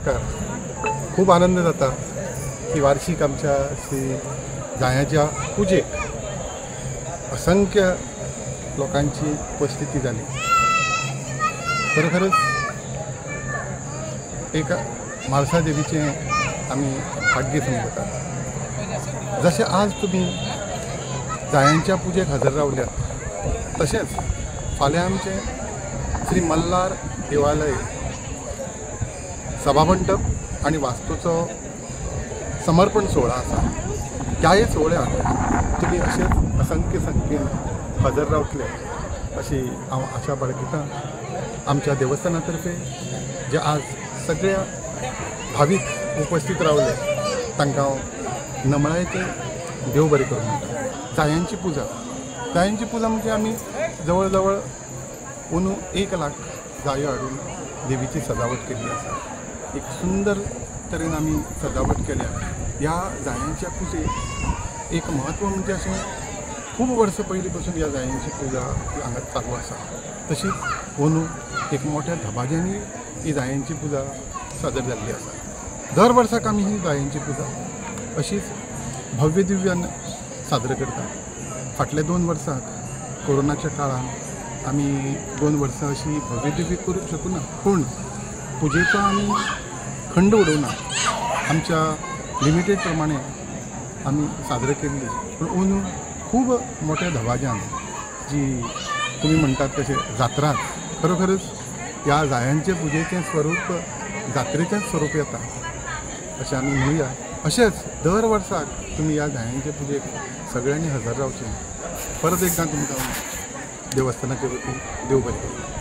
नमस्कार. खूब आनंद जाता की वार्षिक आमच्या श्री जायांच्या पुजेक असंख्य लोकांची उपस्थिती जाली. खरोखरच एक म्हाळसा देवीचें आमी भाग्य समजतात. जशें आज तुमी जायांच्या पुजेक हजर रावल्यात तशेंच फाल्यां आमचें श्री मल्हार देवालय सभामंडप आनी वास्तूचो समर्पण सुवाळो आसा. त्याय सुवाळ्याक तुमी अशेंच असंख्य संख्येन हजर रावतले अशी हांव आशा बाळगितां. आमच्या देवस्थाना तर्फे जे आज सगळ्या भावीक उपस्थित रावले तांकां हांव नमळायेचें देव बरें करूं म्हणटा. जायांची पुजा, जायांची पुजा म्हणजे आमी जवळ जवळ अंदू 1 लाख जायो हाडून देवीची सजावट केल्ली आसा. एक सुंदर तरेन आमी सजावट केल्या. ह्या जायांच्या पुजेक एक म्हत्व म्हणजे अशें खूब वर्सां पयलीं पसून ह्या जायांची पुजा हांगा चालू आसा. तशीच अंदू एक मोठ्या धबाज्यांनी ही जायांची पुजा सादर जाल्ली आसा. दर वर्साक आमी ही जायांची पुजा अशीच भव्य दिव्यान सादर करता. फाटल्या 2 वर्साक कोरोनाच्या काळान आमी 2 वर्सां अशी भव्य दिव्य करूंक शकूना, पूण पुजेचो आमी खंड उडोवना. आमच्या लिमिटेड प्रमाणे आमी सादर केल्ली. पूण अंदू खूब मोठ्या धबाज्यान जी तुमी म्हणटात तशें जात्राच, खरोखरच ह्या जायांचे पुजेचें स्वरूप जात्रेचेंच स्वरूप येता अशें आमी म्हणुया. अशेंच दर वर्साक तुमी ह्या जायांचे पुजेक सगळ्यांनी हजर रावचें. परत एकदां तुमकां देवस्थानाचे वतीन देव बरें करूं.